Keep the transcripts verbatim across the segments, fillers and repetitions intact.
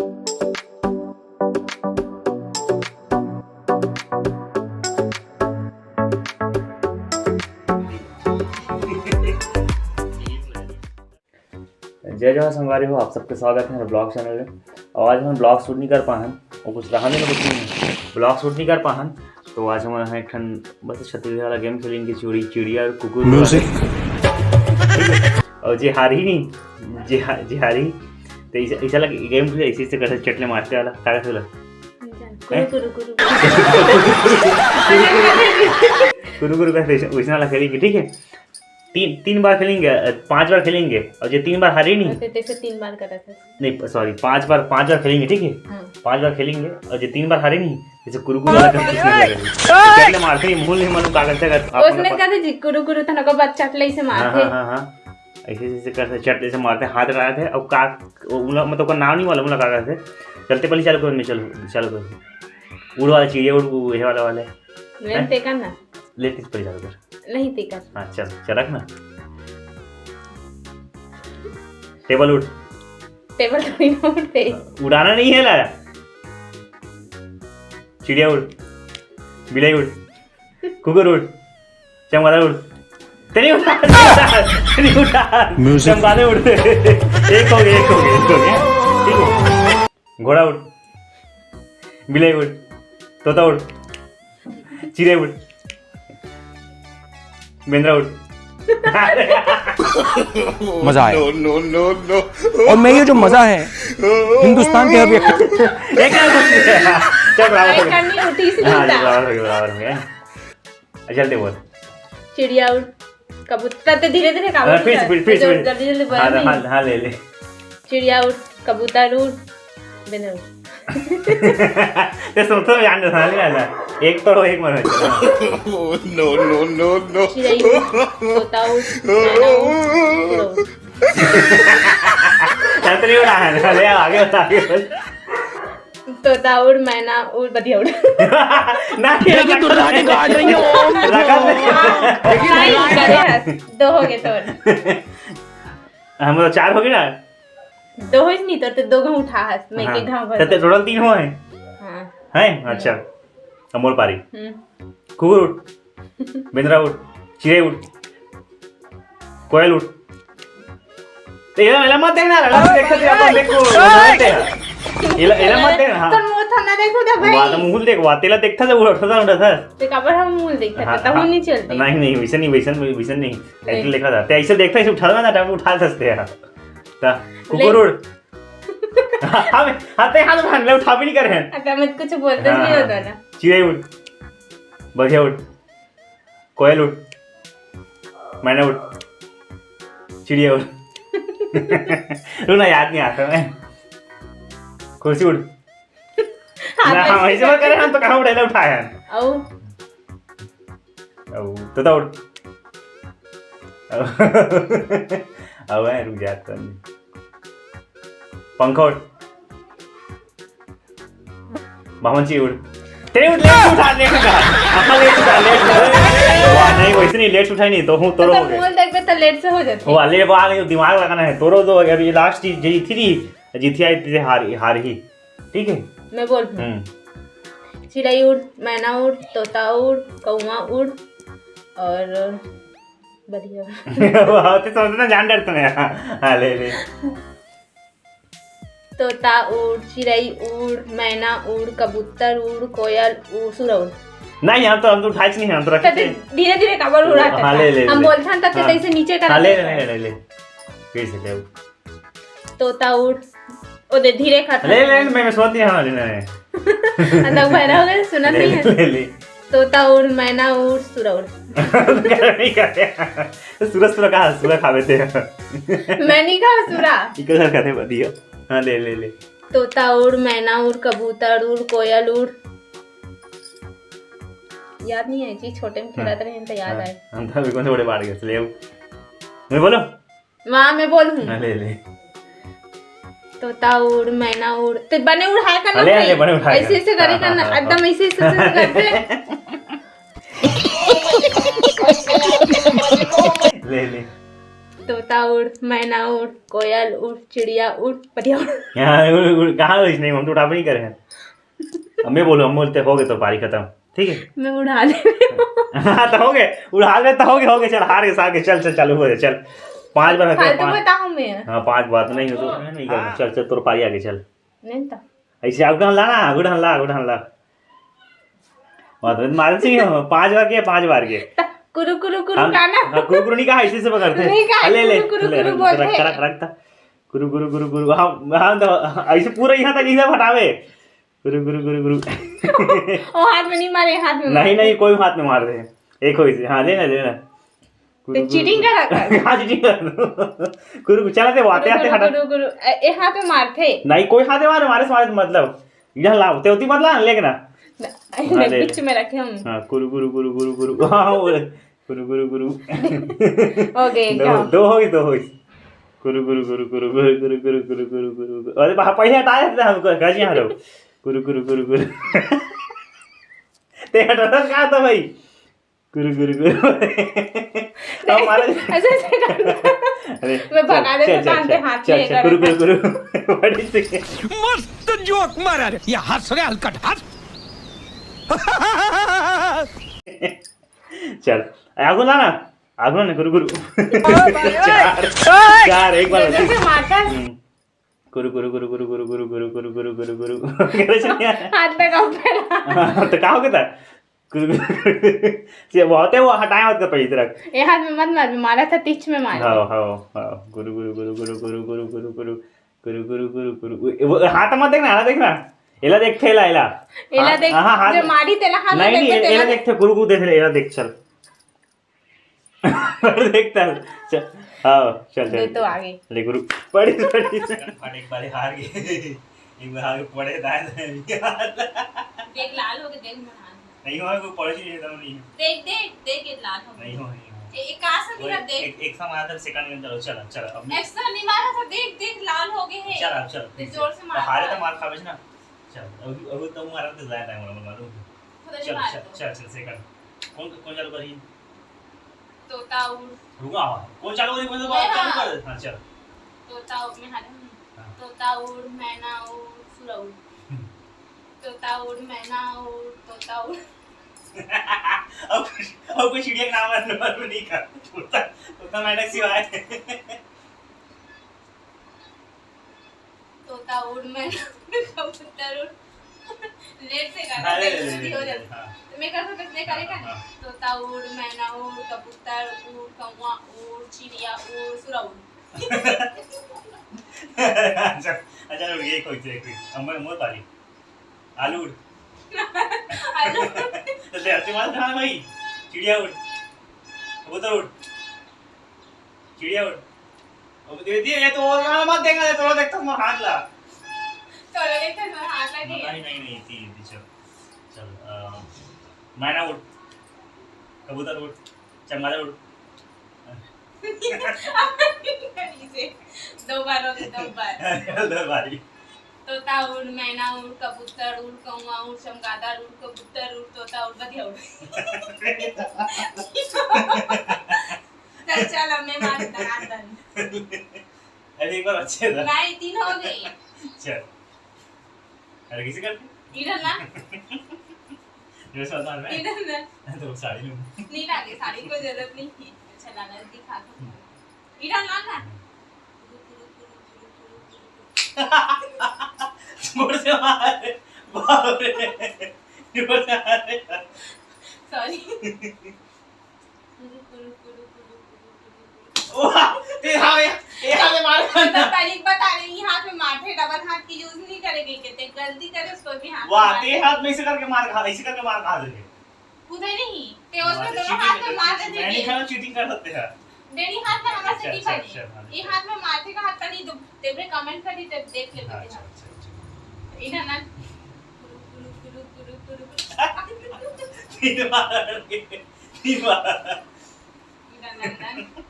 जय जोहार संगवारी हो, आप सबके स्वागत है हमर vlog channel में। और आज हम vlog shoot नहीं कर पाहन, वो कुछ रहा नहीं, कुछ नहीं, vlog shoot नहीं कर पाहन। तो आज हम एक ठन बस छत्तीसगढ़ वाला game खेलेंगे, चोरी चिड़िया और कुकुर। Music। और जे हारी नहीं, जे हा-, जे हारी, तो इस, इस वाला game खेले, ऐसे ऐसे करते चटले मारते वाला, का कहते वाला? कुरु, कुरु, कुरु। कुरु, कुरु करते वैसे, वैसे वाला खेलेंगे, ठीक है? तीन, तीन बार खेलेंगे, अ, पांच बार खेलेंगे, और जो तीन बार हारे नहीं, ते, ते से तीन बार करत है। नहीं, sorry, पांच बार, पांच बार खेलेंगे, ठीक है? हाँ। पांच बार खेलेंगे, और जो तीन बार हारे नहीं, जैसे कुरु कुरु वाला करके किसने लगा दी? चटले मारते नहीं, मुंह नहीं मालूम का करते, अगर आप उसने लोग कहते जी, कुरु कुरु था ना, को बात चटले से हाँ, मारते। हाँ, हाँ, हाँ। ऐसे, ऐसे करते, चटले से मारते, हाथ लगाते, और का, वो, मतलब, मतलब, का नाम नहीं मालूम, मतलब, का करते। चलते पहले चालू करो, मैं चल, चालू करो। उड़ वाला चिड़िया, उड़, वो, ये वाला, वाला। मैं हैं? ते करना। ले, किस पर चालू कर। नहीं, ते कर। हाँ, चल, चल, रख ना। टेबल उठ। टेबल थोड़ी ना उठते। उड़ाना नहीं है ला। चिड़िया उड़, बिलाई उड़, कुकुर उड़, चमगादड़ उड़। तेरी उठा, तेरी उठा। Music। चमगादड़ उड़। एक हो गया, एक हो गया, एक हो गया। ठीक है। घोड़ा उड़, बिलाई उड़, तोता उड़, चिड़ै उड़, बेंदरा उड़। मजा आया। No, no, no, no। और मैं ये जो मजा है, हिंदुस्तान के हर व्यक्ति एक चल, बराबर हो गया। करनी होती इसलिए हाँ, होता। बराबर हो गया, बराबर हो गया। अच्छा, जल्दी बोल। चिड़िया उड़, कबूतर, तो धीरे धीरे काम हाँ, होता फिर से, है। फिर, फिर से, तो फिर। जल्दी जल्दी बोला हाँ, नहीं। हाँ, हाँ, ले ले। चिड़िया उड़, कबूतर उड़, बेंदरा उड़। ये सोचो, जान दे, सामने आ जा। एक तो एक मर। No, no, no, no। चिड़ै उड़, तोता उड़, मैना उड़, उड़। चल, तो नहीं उड़ा है ना, ले, आगे बता, आगे बता। तोता उड़, मैना उड़, बधिया उड़। ना, ये लगा दे। काट रही हो। लगा दे। नहीं, करे है। दो हो गए तोर। हम तो चार हो गए ना। दो हो नहीं, तोर तो दो गो उठा हस, मैं हाँ। के घाव भर। तो total तीन हो है। हाँ। है? अच्छा। अब मोर पारी। हम्म। कुकुर उड़, बेंदरा उड़, चिड़ै उड़, कोयल उड़। तो एला, एला मत देखना, एला मत देखना, अपन देखो, मत देखना। एला, एला मत देखना, हाँ। तो मुंह थोड़ा देखो तो भाई। वाह, तो मुंह देख, वाह, तेला देखता जब उड़ता था, उड़ता था। तो काबर हम मुंह देखता था, हाँ, तब हाँ। नहीं चलते। नहीं, नहीं, वैसे नहीं, वैसे नहीं, वैसे नहीं। नहीं। ऐसे देखा था। ते ऐसे देखता, ऐसे उठा था ना, तब उठा सकते हैं। ता, ले। कुकुर उड़। हाँ, बे, हाँ, ते हाथ उठा, ले, उठा भी नहीं कर रहे हैं। अच्छा, मैं कुछ बोलते हाँ, नहीं हाँ। होता ना। चिड़ै उड़, बधिया उड़, कोयल उड़, मैना उड़, चिड़िया उड़। रुक ना, याद नहीं आता मैं। कुर्सी उड़। हाँ, ना, तो हम ऐसे बात करें, हम तो कहाँ उड़ेला उठाए हैं। औ। औ, तोता उड़। औ। औ, है, रुक जा, तो नहीं। पंखा उड़। बामन जी उड़। तेरे उठ, लेट उठा, लेट उठा। हाँ, लेट उठा, लेट उठा। वाह, नहीं, वैसे नहीं, लेट उठा ही नहीं, तो हूँ, तो तो रहोगे। मुंह देख पे तो लेट से हो जाती है। वाह, ले, वाह, नहीं, दिमाग लगाना है। तोरो तो अभी लास्ट चीज जीत ही थी, जीत ही आई थी, हार, हार ही। ठीक है? मैं बोल दूँ। हम्म। चिड़ै उड़, मैना उड़, तोता उड़, कौवा उड़ और बधिया। वाह, तो समझ ना, जान डरता मैं। हाँ, ले, ले। तोता उड़, चिड़ै उड़, मैना उड़, कबूतर उड़, कोयल उड़, सुरा उड़। नहीं, हम तो, हम तो उठाए नहीं, हम तो रखे तो थे। धीरे-धीरे काबर उड़ाते हाँ, ले, ले, हम ले। बोलथन तब से हाँ। तैसे नीचे कर हाँ, ले, देते ले, हैं। ले, ले। फिर से ले। तोता उड़, ओ दे, धीरे खा ले, ले, मैं, मैं सोच दिया, हाँ, ले, ले। अंदर बहरा हो गया, सुना ले, नहीं है। ले, ले। तोता उड़, मैना उड़, सुरा उड़। नहीं खाते। तो सुरा, सुरा कहाँ? सुरा खावे थे। मैं नहीं खाऊँ सुरा। इको सर खाते बदियो। हाँ, ले, ले, ले। तोता उड़, मैना उड़, कबूतर उड़, कोयल उड़। याद नहीं है जी, छोटे में खेलत हाँ। रहे हैं तो याद हाँ। आए। हम तो अभी कौन से बड़े बाहर गए, ले आओ। मैं बोलो? माँ, मैं बोलूँ। हाँ, ले, ले। तोता उड़, मैना उड़, ते बने उड़ाए करना अले, भाई। अले, बने उड़ाए ऐसे, कर। ऐसे करे हाँ, करना, हाँ, हाँ, एकदम हाँ। ऐसे, ऐसे, ऐसे करते। ले, ले। तोता उड़, मैना उड़, कोयल उड़, चिड़िया उड़, पटिया उड़। हाँ, उड़, उड़, कहाँ उड़, नहीं, हम तो उड़ाबे नहीं करे हैं। अब मैं बोलूँ, हम बोलते, "हो गए तो पारी खत्म।" ठीक है? मैं उड़ा ले। हाँ, तो हो गए, उड़ा ले तो हो गए, हो गए, चल, हार गए, हार गए, चल, चल, चालू हो जाए, चल। पाँच बार होते हैं, फालतू पाँच। बताऊँ मैं? हाँ, पाँच बार तो नहीं हो तो मैं नहीं करूँगा। चल, चल, तोर पारी आगे, चल। नहीं तो। ऐसे आगू ढंग ला ना, आगू ढंग ला, आगू ढंग ला। बात, बात मारे से ही हो, पाँच बार के, पाँच बार के। त-, कुरु, कुरु, कुरु हम, का ना? हाँ, कुरु, कुरु नहीं कहा, ऐसे से पकड़ते हैं। नहीं कहा, हाँ, ले, ले, कुरु, कुरु, ले, कुरु ले, बोलते रख, हैं। रख, रख, रख। कुरु, कुरु, कुरु, कुरु, हाँ, हाँ, तो ऐसे पूरा यहाँ तक, इधर हटावे। कुरु, कुरु, कुरु, कुरु। ओ, हाथ में नहीं मारे, हाथ में नहीं, मारे। नहीं, कोई हाथ में मार दे। एक हो इसे, हाँ, ले ना, ले ना। कुरु, तो कुरु, चीटिंग कुरु। करा कर। हाँ, चीटिंग कर दो। कुरु, कुरु, चला दे, वो आते, कुरु, आते, कुरु, हटा। कुरु, कुरु। ए, ए, हाथ में मारथे। नहीं, कोई हाथ में मारे, मारे से मारे तो मतलब। इधर लाओ, ते उती मत ला, लेके ना। न-, हाँ, ले, बीच ले। में रखे हम। हाँ, कुरु, कुरु, कुरु, कुरु, कुरु। हाँ, वो ले। कुरु, कुरु, कुरु। हो गए, दो, एकदम। दो हो गई, दो हो गई। कुरु, कुरु, कुरु, कुरु। अरे, बा-, पहले हटाया था हमको, कैसे यहाँ रहो? कुरु, कुरु, कुरु, कुरु। ते हटा था, कहाँ था भाई? कुरु, कुरु, कुरु। हमारा ऐसे, ऐसे करना। अरे, मैं चल, भगा देता चल, चल, कान पे चल, हाथ चल, में चल, लेकर। कुरु, कुरु, कुरु। बड़ी सी। मस्त जोक मारा रे। ये हंस रे हलकट, हंस। चल, आगू ला ना, आगू ला ना, कुरु, कुरु। ओ भाई, ओए। चार, ओए। चार, एक बार जैसे फिर। माता। हम्म। कुरु, कुरु, कुरु। करे से नहीं आया। हाथ में का ऊपर। हाँ, तो का हो गया था? कुरु, कुरु, कुरु। से बहुत है, वो हटाया मत कर पहली तरफ। ये हाथ में मत मार, मारा था तीच में मार। हाँ, हाँ, हाँ। कुरु, कुरु, कुरु। वो, वो हाथ मत देखना, हाथ देखना। एला देख, थेला, एला। एला हाथ, देख, हाँ, हाँ, हाथ जो में। मारी तेला हाथ में नहीं, नहीं, देख, एला तेला देख, थे, कुरु, कुरु देख ले, एला देख, चल। देखता है। चल, हाँ, चल, चल। दे तो आगे। ले गुरु, पड़ी, पड़ी। फट, एक बार हार गए। एक बार हार के पड़े, दाएं, दाएं। देख, लाल हो गए, देख, मैं हार गई। नहीं हुआ, कोई पड़ोसी नहीं, एकदम नहीं है। देख, देख, देख, ये लाल हो गए। नहीं हुआ, नहीं हुआ। ए-, एक कहाँ से वो दिखा, एक, देख। एक, एक सा मारा था, सेकंड में, चलो, चलो, चलो, अब नहीं। एक्स्ट्रा नहीं मारा था, देख, देख, लाल हो गए हैं। चल, अब चल, फिर फिर से। जोर से मार। हारे तो मार खाबे ना। चल, अभी, अभी तो मारा तो ज्यादा टाइम हो रहा, मालूम है। पता नहीं चल, मार चल, दो। चल, चल, सेकंड। कौन, कौन चालू करी? तोता उड़। रुको, आवा। कौन चालू करी? कौन मैं चालू हाँ। कर? हाँ, चल। तोता उड़, मैं हारे हूँ। हाँ। तोता उड़, मैना उड़, सुरा उड़। हम्म। तोता उड़, मैना उड़, तोता उड़। अब कुछ, अब कुछ चिड़िया का नाम है, नाम नहीं का। तोता, तोता मैना सिवाय। तोता उड़, मैं कबूतर उड़। लेट से गाना अरे, ले, ले, जल्दी ले, हो ले, जाता। हाँ। तो मैं कर सकता, मैं करेगा हाँ, ना? हाँ। तोता उड़, मैना उड़, कबूतर उड़, कौवा उड़, चिड़िया उड़, सुरा उड़। अच्छा, अच्छा, रुक, एक हो, एक हो। अब मैं, मोर पारी। आलू उड़। आलू। तो तेरा दिमाग कहाँ है भाई? चिड़िया उड़। कबूतर उड़। चिड़िया उड़। अब दे दिए, ये तो और ना मत देंगे, थोड़ा देख तो मोर हाथ ला। थोड़ा देख तो मोर हाथ ला के। नहीं, नहीं, नहीं, इतनी, इतनी, चल। चल, अ, मैना उड़। कबूतर उड़। चमगादड़ उड़। दो बार हो गए, दो बार। दो बारी। तोता उड़, मैना उड़, कबूतर उड़, कौवा उड़, चमगादड़ उड़, कबूतर उड़, तोता उड़, बढ़िया उड़। चल, चल, अब मैं मार देता, हाथ बंद। अरे, एक बार अच्छे था। नहीं, तीन हो गई। चल। अरे, किसी करके? इधर ना। जो साथ में। इधर ना। तो साड़ी लूँ। नहीं लागे, साड़ी कोई जरूरत नहीं है। अच्छा, लाना दिखा दो। हम्म। इधर ना ना। जोर से मार। बाप रे। जोर से मार। सॉरी। वाह, ये हाथ में, ये हाथ में मार। मैं तो पहले ही बता रही हूँ, हाथ में मारते, डबल हाथ की यूज़ नहीं करेगी, कहते गलती करे उसको भी हाथ में वाह, मार। ते हाथ में ऐसे करके मार खा, ऐसे करके मार खा देंगे। कूदे नहीं, ते उसमें वाह, दोनों चीटिंग हाथ में कर, मार देते मैं नहीं थे। खाना, चीटिंग कर सकते हैं। डेढ़ी हाथ में हमारे से अच्छा, नहीं अच्छा, बने। अच्छा, हाँ, ये अच्छा। हाथ में माथे का हाथ का नहीं दो, ते पे कमेंट कर दी, ते देख लेते हाँ, थे अच्छा, हम। अच्छा, अच्छा। इधर ना। कुरु, कुरु, कुरु, कुरु, कुरु। तीन बार, तीन बार। इधर ना, इधर।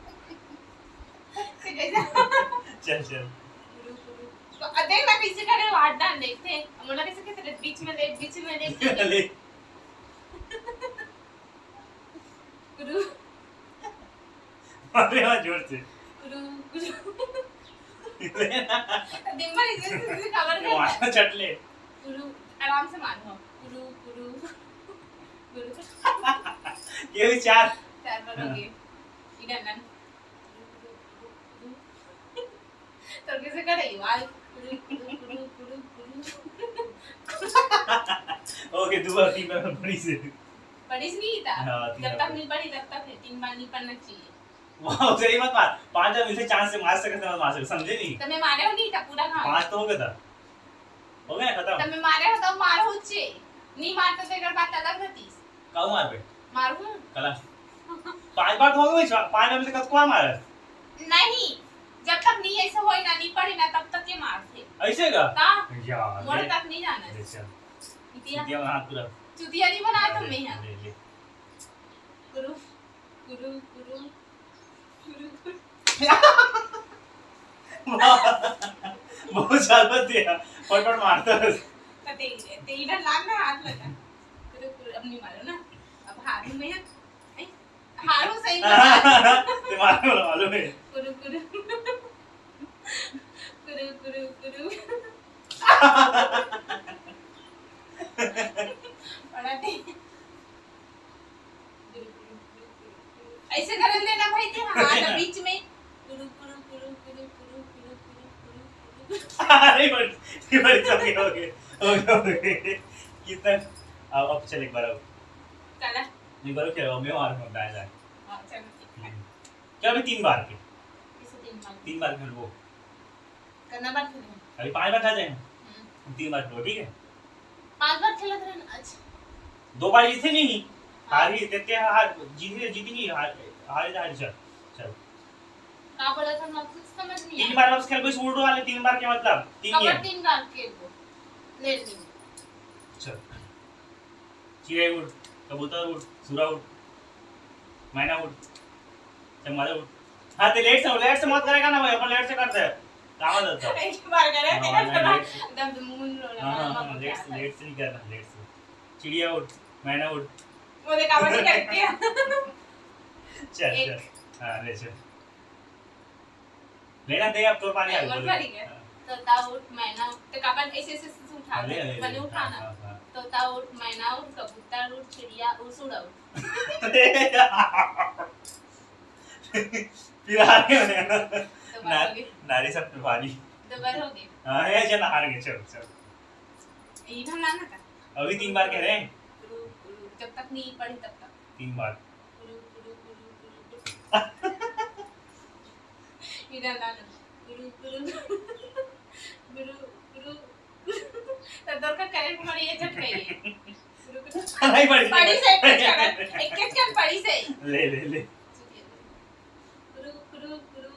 चल, चल। कुरु, कुरु। तो, अ, देख ना, कैसे करे, हाथ डाल देखते हैं। हम लोग कैसे कहते थे, बीच में ले, बीच में ले, बीच में ले। ले। गुरु। अरे वाह, जोर से। गुरु, दिन भर इसे, इसे, इसे cover कर। मार चटले। कुरु, आराम से मारो। कुरु, कुरु, कुरु। ये भी चार। चार बार हो गए। इधर ना। कुरु, कुरु, कुरु, कुरु। तो कैसे करे? वाल। कुरु, कुरु, कुरु, कुरु, कुरु। ओके, दो बार, तीन बार पढ़ी से। पढ़ी से नहीं था? हाँ, तीन जब बार तक पढ़ी। नहीं पढ़ी, तब तक है। तीन बार नहीं पढ़ना चाहिए। वाह, सही बात, बात। पांच बार मिलते chance से मार सकते हैं, मार सकते, समझे नहीं? तो मैं मारे हो नहीं था पूरा, हाँ। पांच तो हो गया था। हो गया ना खत्म? तो मैं मारे हो तो मार हो चे। नहीं मारता तो एक बात अलग रहती। काऊ मार पे? मार हूँ। कला। पांच बार तो हो गए, पांच बार में से कतको मार है? नहीं, जब तक नहीं ऐसे होए ना, नहीं पढ़े ना, तब तक ये मार थे। ऐसे का? का? यार, मोड़ ले। तक नहीं जाना है। ले चल। चुतिया। चुतिया बना हाथ पूरा। चुतिया नहीं बना ले, तुम ले, यहाँ। ले, ले। गुरु, गुरु, गुरु, गुरु, गुरु। वाह, बहुत ज्यादा दिया। फटफट मारता है। तो ते, ते इधर लाग ना, हाथ लगा। गुरु, गुरु, अब नहीं मारो ना। अब हार हूँ मैं। ए, हार हूँ सही में। ते मारो, मालूम है। गुरु, गुरु। गुरु, गुरु, गुरु। बड़ा दे। गुरु, गुरु, गुरु, गुरु, गुरु। ऐसे करन देना भाई, ते हाथ बीच में। गुरु, गुरु, गुरु। अरे, बड़ी, बड़ी, हो गए, हो गए, हो गए। कितना? अब, अब चल एक बार और। चला। एक बार और खेलो, मैं और हम दाएं दाएं। हाँ, चलो, ठीक है। हम्म। क्या अभी तीन बार के? इसे तीन बार। तीन बार खेलबो। कितना बार खेले हैं? अभी पांच बार खा जाए। हम्म। हम तीन बार खेलो, ठीक है? पांच बार खेलत रहे ना, अच्छा। दो बार जीते नहीं, हाँ। हार ही देते हैं, हार, जीते, जीत नहीं, हार, हार, हार, चल, चल। का बोला था, मैं कुछ समझ नहीं तीन आया। बार वापस खेलबो, इस उल्टो वाले तीन बार के मतलब, तीन कबर गेम। तीन बार खेलबो? ले ली। चल। चिड़ै उड़, कबूतर उड़, सूरा उड़, मैना उड़, चमगादड़ उड़। हाँ, ते लेट से, लेट से मत करेगा ना भाई, अपन लेट से करते हैं। कहाँ जाता है? एक बार करे हाँ, थे ना, नहीं, थोड़ा लेट से। एकदम मुंह लो, हाँ, हाँ, हाँ, हाँ, लेट से, लेट से नहीं करना, लेट से। चिड़िया उड़, मैना उड़। वो देखा, वो नहीं करते हैं। चल, एक। चल। हाँ, ले चल। लेना दे, अब तोर पारी आ गई, बोल। हाँ। तोता उठ, मैना उठ, तो काबर ऐसे, ऐसे, ऐसे उठा, हाँ, ले, ले, ले, बने ले। उठा ना। हाँ, हाँ, हाँ। तोता उठ, मैना उठ, कबूतर उठ, चिड़िया उड़, सूरा उड़। फिर हार गए। तो बार ना-, हो गई। नारी सब पे भारी। दो बार हो गए। हाँ, ये चल, हार गए, चल, चल। ये हम लाना था। अभी तीन बार कह रहे हैं। गुरु, गुरु, जब तक नहीं पढ़ी तब तक। तीन बार। गुरु, गुरु, गुरु, गुरु, गुरु। इधर लाना। गुरु, गुरु, गुरु, गुरु। तो दरकार करे तुम्हारी ये झटका ये। गुरु, गुरु। नहीं पढ़ी। पढ़ी से एक के चैनल, एक के चैनल पढ़ी से। ले, ले, ले। गुरु, गुरु, गुरु।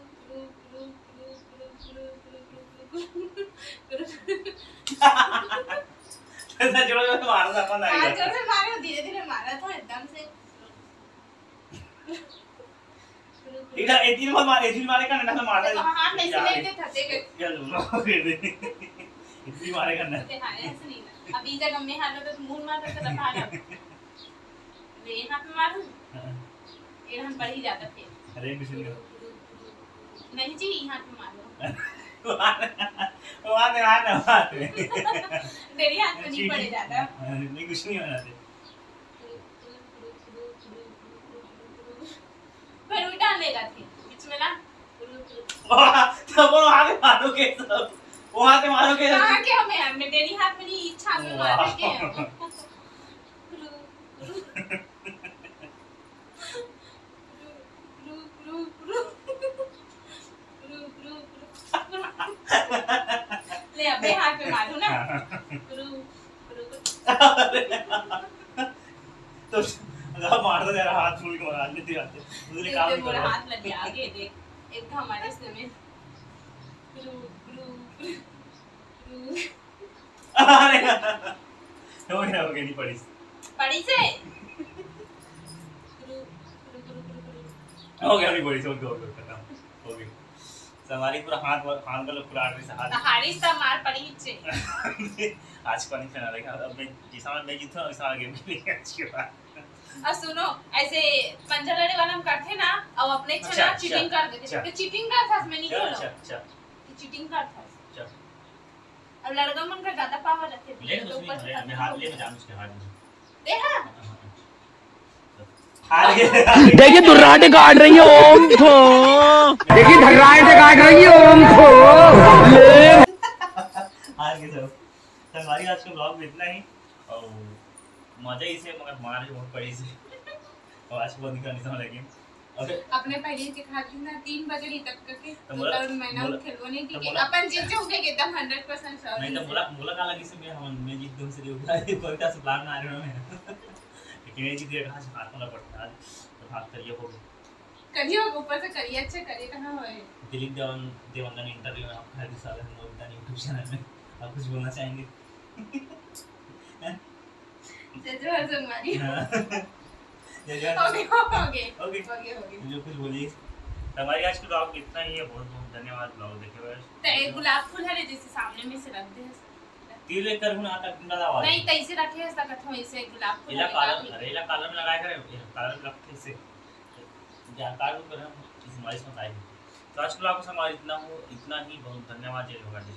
ऐसा जोर जोर से मारो था, अपन हाँ, आएगा। जोर से मारो, धीरे धीरे मारा था एकदम से। इधर एक दिन बाद मारे, एक दिन मारे का ना, ना मारा। तो हाँ, हाँ, नहीं यार, सुनाई देता, देख। यार, एक दिन मारे का ना। ते हारे ऐसे नहीं ना। अभी जब मैं हारो तो मुंह मार तो तब हारो। मैं हाथ में मारूं? हाँ। ये हम पढ़ ही जाता फिर। अरे, कुछ नहीं। नहीं जी, यहाँ पे मारो। वहाँ पे, वहाँ पे, वहाँ पे। तेरी हाथ में नहीं जी। पड़े जाता। नहीं, कुछ नहीं होना चाहिए। फिर उल्टा लेगा थे, बीच में ना। वाह, तो वो वहाँ पे मारोगे सब। वहाँ पे मारोगे सब। कहाँ के हमें, हमें तेरी हाथ में नहीं, इच्छा में वाह। मारोगे हम। ले, अबे हाथ पे मारो ना। तो अब मारता जा रहा, हाथ छूट के मार लेते आते। मुझे देख, काम देख, नहीं मेरा करना। हाथ लग गया आगे, देख। एक तो हमारे इसमें। अरे, हो गया, हो गया, नहीं पढ़ी। पढ़ी से? हो गया, नहीं पढ़ी से, हो गया, हो गया, खत्म। हो गया। तो हमारी पूरा हाथ, हाथ का लोग पूरा आर्टिस्ट हाथ। तो हारिस तो मार पड़ी से। आज पानी खाना रहेगा। अब मैं, जिस समय मैं जीतूँ, उस समय गेम खेलेंगे। अच्छी बात। अउ सुनो, ऐसे पंजा लड़े वाला में करथे ना, अउ अपने अच्छा, अच्छा, चीटिंग कर देथे। अच्छा। तो चीटिंग करथस, मैं नहीं अच्छा, बोलो। अच्छा, अच्छा। कि चीटिंग करथस। अच्छा। अब लड़का मन का ज्यादा पावर रथे। ले, तो कुछ ऊपर नहीं, से मैं हाथ ले, मैं जान उसके हाथ में। दे हाँ। हाँ, हाँ, हाँ। हार गए। देखिए, दुर्राटे काट रही है, ओम थो। देखिए, धर्राटे काट रही है, ओम थो। हार गए सब। संगवारी, आज का vlog में इतना ही। और मजा इसे, मगर मार भी बहुत पड़ी से। और आज बहुत दिखा नहीं समझ लगे। अबे अपने पहले के खातिर ना तीन बजे नहीं तक करके तो तो बोला, तब मैंने बोला, खेलवा नहीं तो कि बोला, अपन जीत जाओगे एकदम हंड्रेड परसेंट श्योर नहीं तो नहीं। बोला, बोला का लगी से मैं, हम, मैं जीत दूँ से, कोई का से प्लान ना आ रहे हो मैं। लेकिन ये जीत गया, कहाँ से हाथ में पड़ता है आज, तो भाग कर ये हो गया। करिए ऊपर से करिए, अच्छे करिए, कहाँ होए? दिलीप देवन, देवंदन इंटरव्यू में आपका हार्दिक स्वागत है नवोदिता YouTube चैनल में। आप कुछ बोलना चाहेंगे? जय जोहार संगवारी। हाँ। जय जोहार। हो गए, हो गए। हो गए। हो गए, हो गए। जो कुछ बोलिए। तो हमारी आज की vlog इतना ही है। बहुत बहुत धन्यवाद vlog देखे हुए। तो एक गुलाब फूल है जैसे सामने में से रख दे। तिल एक कर ना तक ना आवाज। नहीं, तो इसे रखे हैं, ऐसा कथो, इसे गुलाब फूल इला है, कालर, काफी। अरे इला कालर में लगाया करे, कालर में रखते इसे। जा कालर में करे, इस मालिश में आए। तो आज की vlog बस हमारी इतना हो, इतना ही। बहुत धन्यवाद, जय जोहार जी।